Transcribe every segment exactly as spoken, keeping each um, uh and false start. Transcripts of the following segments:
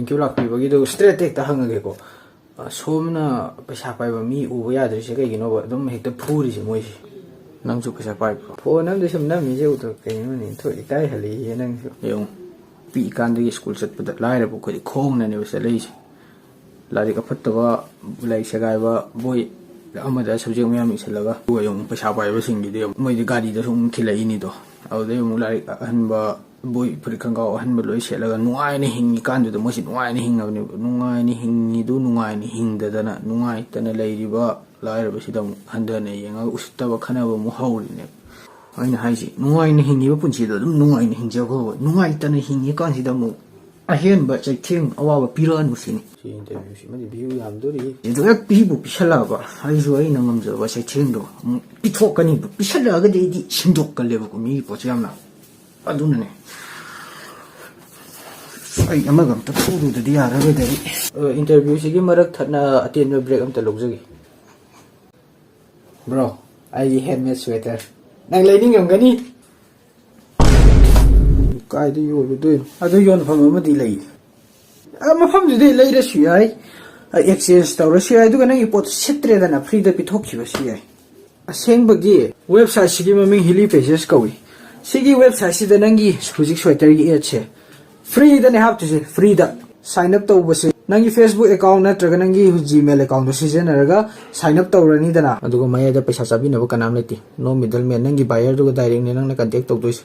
Q ꯂꯥꯛꯄꯤꯕꯒꯤꯗꯣ ꯁ꯭ꯇ꯭ꯔꯦꯠꯇ ꯍꯦꯛꯇ ꯍꯪꯉꯒꯦꯀꯣ꯫ ꯑ, ꯁꯣꯝꯅ ꯄꯩꯁꯥ ꯄꯥꯏꯕ ꯃꯤ ꯎꯕ ꯌꯥꯗ꯭ꯔꯤꯁꯦ ꯀꯩꯒꯤꯅꯣꯕ ꯑꯗꯨꯝ ꯍꯦꯛꯇ ꯐꯨꯔꯤꯁꯦ ꯃꯣꯏꯁꯦ? ꯅꯪꯁꯨ ꯄꯩꯁꯥ ꯄꯥꯏꯕ꯭ꯔꯣ? ꯐꯣꯟ ꯑꯝꯗ ꯁꯨꯝ ꯅꯝꯃꯤꯁꯦ ꯎꯗ꯭ꯔꯣ? ꯀꯩꯅꯣꯅꯦ, ꯊꯣꯛ ꯏꯀꯥꯏꯍꯜꯂꯛꯏꯍꯦ ꯅꯪꯁꯨ꯫ ꯌꯦꯡꯉꯨ, ꯄꯤꯛꯏꯀꯥꯟꯗꯒꯤ ꯁ꯭ꯀꯨꯜ ꯆꯠꯄꯗ ꯂꯥꯏꯔꯕ ꯑꯩꯈꯣꯏꯗꯤ ꯈꯣꯡꯅꯅꯦꯕ ꯆꯠꯂꯛꯏꯁꯦ꯫ ꯂꯥꯏꯔꯤꯛ ꯑꯐꯠꯇꯕ, ꯂꯥꯏꯔꯤꯛ ꯁꯦꯒꯥꯏꯕ, ꯕꯣꯏ ꯑꯃꯗ ꯁꯕꯖꯦꯛ ꯃꯌꯥꯝ ꯏꯁꯤꯜꯂꯒ, ꯑꯗꯨꯒ ꯑꯃꯨꯛ ꯄꯩꯁꯥ ꯄꯥꯏꯕꯁꯤꯡꯒꯤꯗꯤ ꯑꯃꯨꯛ ꯃꯣꯏꯗꯤ ꯒꯥꯔꯤꯗꯁꯨ ꯑꯃꯨꯛ ꯊꯤꯜꯂꯛꯏꯅꯤꯗꯣ꯫ ꯑꯗꯨꯗꯩ ꯑꯃꯨꯛ ꯂꯥꯏꯔꯤꯛ ꯑꯍꯟꯕ, ꯕꯣꯏ, ꯐꯨꯔꯤꯠ ꯈꯣꯡꯒ꯭ꯔꯥꯎ ꯑꯍꯟꯕ ꯂꯣꯏ ꯁꯦꯠꯂꯒ ꯅꯨꯡꯉꯥꯏꯅ ꯍꯤꯡꯉꯤꯀꯥꯟꯗꯨꯗ ꯃꯣꯏꯁꯤ ꯅꯨꯡꯉꯥꯏꯅ ꯍꯤꯡꯉꯕꯅꯦꯕ꯫ ꯅꯨꯡꯉꯥꯏꯅ ꯍꯤꯡꯉꯤꯗꯨ ꯅꯨꯡꯉꯥꯏꯅ ꯍꯤꯡꯗꯗꯅ ꯅꯨꯡꯉꯥꯏꯇꯅ ꯂꯩꯔꯤꯕ ꯂꯥꯏꯔꯕꯁꯤꯗ ꯑꯃꯨꯛ ꯍꯟꯊꯅ ꯌꯦꯡꯉꯒ ꯎꯁꯤꯠꯇꯕ ꯈꯟꯅꯕ ꯑꯃꯨꯛ ꯍꯧꯔꯤꯅꯦꯕ꯫ ꯑꯩꯅ ꯍꯥꯏꯁꯤ, ꯅꯨꯡꯉꯥꯏꯅ ꯍꯤꯡꯉꯤꯕ ꯄꯨꯟꯁꯤꯗꯣ ꯑꯗꯨꯝ ꯅꯨꯡꯉꯥꯏꯅ ꯍꯤꯡꯖꯈꯣ꯫ ꯅꯨꯡꯉꯥꯏꯇꯅ ꯍꯤꯡꯉꯤꯀꯥꯟꯁꯤꯗ ꯑꯃꯨꯛ ꯑꯍꯦꯟꯕ ꯆꯩꯊꯦꯡ ꯑꯋꯥꯕ ꯄꯤꯔꯛꯑꯅꯨ ꯁꯤꯅꯤ꯫ ꯁꯤ ꯏꯟꯇꯔꯚꯤꯌꯨꯁꯤꯃꯗꯤ ꯚ꯭ꯌꯨ ꯌꯥꯝꯗꯣꯔꯤ꯫ ꯑꯗꯨ ꯍꯦꯛ ꯄꯤꯕꯨ ꯄꯤꯁꯜꯂꯛꯑꯕ, ꯑꯩꯁꯨ ꯑꯩꯅ ꯉꯝꯖꯕ ꯆꯩꯊꯦꯡꯗꯣ ꯑꯃꯨꯛ ꯄꯤꯊꯣꯛꯀꯅꯤꯕ꯫ ꯄꯤꯁꯜꯂꯛꯑꯒꯗꯤ ꯑꯩꯗꯤ ꯁꯤꯟꯗꯣꯛꯀꯜꯂꯦꯕꯀꯣ ꯃꯤꯒꯤ ꯄꯣꯠꯁꯦ ꯌꯥꯝꯅ꯫ ꯑꯗꯨꯅꯅꯦ꯫ ꯑꯩ ꯑꯃꯒ ꯑꯝꯇ ꯊꯣꯛꯎꯗ꯭ꯔꯗꯤ ꯌꯥꯔꯔꯣꯏꯗ ꯑꯩ꯫ ꯑ, ꯏꯟꯇꯔꯚꯤꯌꯨꯁꯤꯒꯤ ꯃꯔꯛ ꯊꯠꯅ ꯑꯇꯦꯟꯕ ꯕ꯭ꯔꯦꯛ ꯑꯝꯇ ꯂꯧꯖꯒꯦ꯫ ꯕ꯭ꯔꯣ, ꯑꯩꯒꯤ ꯍꯦꯟꯃꯦꯗ ꯁ꯭ꯋꯦꯇꯔ ꯅꯪ ꯂꯩꯅꯤꯡꯉꯝꯒꯅꯤ꯫ ꯀꯥꯏꯗ ꯌꯣꯜꯂꯨꯗꯣꯏꯅꯣ? ꯑꯗꯨ ꯌꯣꯟꯐꯝ ꯑꯃꯗꯤ ꯂꯩ꯫ ꯑ, ꯃꯐꯝꯗꯨꯗꯤ ꯂꯩꯔꯁꯨ ꯌꯥꯏ, ꯑ, ꯑꯦꯛꯁꯆꯦꯟꯖ ꯇꯧꯔꯁꯨ ꯌꯥꯏ, ꯑꯗꯨꯒ ꯅꯪꯒꯤ ꯄꯣꯠꯇꯨ ꯁꯤꯠꯇ꯭ꯔꯦꯗꯅ ꯐ꯭ꯔꯤꯗ ꯄꯤꯊꯣꯛꯈꯤꯕꯁꯨ ꯌꯥꯏ꯫ ꯑꯁꯦꯡꯕꯒꯤ ꯋꯦꯕꯁꯥꯏꯠꯁꯤꯒꯤ ꯃꯃꯤꯡ ꯍꯤꯂꯤ ꯄꯦꯖꯦꯁ ꯀꯧꯏ꯫ ꯁꯤꯒꯤ ꯋꯦꯕꯁꯥꯏꯠꯁꯤꯗ ꯅꯪꯒꯤ ꯍꯧꯖꯤꯛ ꯁ꯭ꯋꯦꯇꯔꯒꯤ ꯑꯦꯗꯁꯦ ꯐ꯭ꯔꯤꯗꯅꯦ ꯍꯥꯞꯇꯣꯏꯁꯦ, ꯐ꯭ꯔꯤꯗ꯫ ꯁꯥꯏꯟ ꯑꯞ ꯇꯧꯕꯁꯦ ꯅꯪꯒꯤ ꯐꯦꯁꯕꯨꯛ ꯑꯦꯀꯥꯎꯟ ꯅꯠꯇ꯭ꯔꯒ ꯅꯪꯒꯤ ꯖꯤꯃꯦꯜ ꯑꯦꯀꯥꯎꯟꯗꯣ ꯁꯤꯖꯤꯟꯅꯔꯒ ꯁꯥꯏꯟ ꯑꯞ ꯇꯧꯔꯅꯤꯗꯅ꯫ ꯑꯗꯨꯒ ꯃꯌꯥꯏꯗ ꯄꯩꯁꯥ ꯆꯥꯕꯤꯅꯕ ꯀꯅꯥꯝ ꯂꯩꯇꯦ, ꯅꯣ ꯃꯤꯗꯜ ꯃꯦꯟ꯫ ꯅꯪꯒꯤ ꯕꯥꯌꯔꯗꯨꯒ ꯗꯥꯏꯔꯦꯛꯅꯦ ꯅꯪꯅ ꯀꯟꯇꯦꯛ ꯇꯧꯗꯣꯏꯁꯦ꯫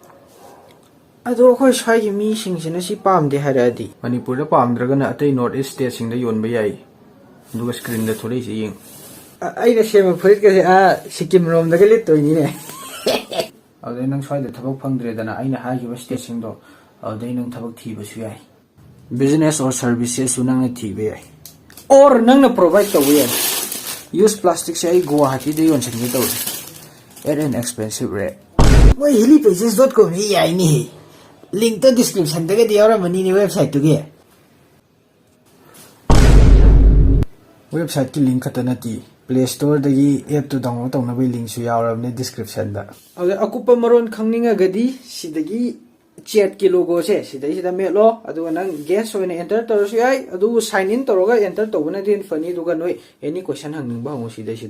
ꯑꯗꯣ ꯑꯩꯈꯣꯏ ꯁ꯭ꯋꯥꯏꯒꯤ ꯃꯤꯁꯤꯡꯁꯤꯅ ꯁꯤ ꯄꯥꯝꯗꯦ ꯍꯥꯏꯔꯛꯑꯗꯤ? ꯃꯅꯤꯄꯨꯔꯗ ꯄꯥꯝꯗ꯭ꯔꯒꯅ ꯑꯇꯩ ꯅꯣꯔꯠ ꯏꯁ ꯁ꯭ꯇꯦꯠꯁꯤꯡꯗ ꯌꯣꯟꯕ ꯌꯥꯏ꯫ ꯑꯗꯨꯒ ꯁ꯭ꯀ꯭ꯔꯤꯟꯗ ꯊꯣꯛꯂꯛꯏꯁꯦ ꯌꯦꯡꯉꯨ꯫ ꯑ-, ꯑꯩꯅ ꯁꯦꯝꯕ ꯐꯨꯔꯤꯠꯀꯁꯦ, ꯑꯥ, ꯁꯤꯛꯀꯤꯝ ꯔꯣꯝꯗꯒ ꯂꯤꯠꯇꯣꯏꯅꯤꯅꯦ꯫ ꯑꯗꯨꯗꯩ ꯅꯪ ꯁ꯭ꯋꯥꯏꯗ ꯊꯕꯛ ꯐꯪꯗ꯭ꯔꯦꯗꯅ ꯑꯩꯅ ꯍꯥꯏꯈꯤꯕ ꯁ꯭ꯇꯦꯠꯁꯤꯡꯗꯣ, ꯑꯗꯨꯗꯩ ꯅꯪ ꯊꯕꯛ ꯊꯤꯕꯁꯨ ꯌꯥꯏ꯫ Business or servicesꯁꯨ ꯅꯪꯅ ꯊꯤꯕ ꯌꯥꯏ꯫ Or ꯅꯪꯅ provide ꯇꯧꯕ ꯌꯥꯏ꯫ Use plasticꯁꯦ ꯑꯩ ꯒꯨꯋꯥꯍꯥꯇꯤꯗ ꯌꯣꯟꯁꯤꯟꯒꯦ ꯇꯧꯔꯤ, at an expensive rate꯫ ꯃꯣꯏ ꯍꯤꯂꯤ ꯄꯦꯖꯦꯁ ꯗꯣꯠ ꯀꯣꯝꯁꯤ ꯌꯥꯏꯅꯦꯍꯦ꯫ Linkꯇꯣ descriptionꯗꯒꯗꯤ ꯌꯥꯎꯔꯝꯃꯅꯤꯅꯦ websiteꯇꯨꯒꯤ꯫ Websiteꯀꯤ link ꯈꯛꯇ ꯅꯠꯇꯦ, Play Storeꯗꯒꯤ appꯇꯨ download ꯇꯧꯅꯕꯒꯤ linkꯁꯨ ꯌꯥꯎꯔꯕꯅꯦ descriptionꯗ꯫ ꯑꯗ ꯑꯀꯨꯞꯄ ꯃꯔꯣꯜ ꯈꯪꯅꯤꯡꯉꯒꯗꯤ ꯁꯤꯗꯒꯤ ꯆꯦꯠꯀꯤ ꯂꯣꯒꯣꯁꯦ ꯁꯤꯗꯩꯁꯤꯗ ꯃꯦꯠꯂꯣ, ꯑꯗꯨꯒ ꯅꯪ ꯒꯦꯁ ꯑꯣꯏꯅ ꯑꯦꯟꯇꯔ ꯇꯧꯔꯁꯨ ꯌꯥꯏ, ꯑꯗꯨꯕꯨ ꯁꯥꯏꯟ ꯏꯟ ꯇꯧꯔꯒ ꯑꯦꯟꯇꯔ ꯇꯧꯕꯅꯗꯤ ꯍꯦꯟꯅ ꯐꯅꯤ꯫ ꯑꯗꯨꯒ ꯅꯣꯏ ꯑꯦꯅꯤ ꯀꯣꯏꯁꯟ ꯍꯪꯅꯤꯡꯕ ꯍꯪꯉꯨ ꯁꯤꯗꯩꯁꯤꯗ꯫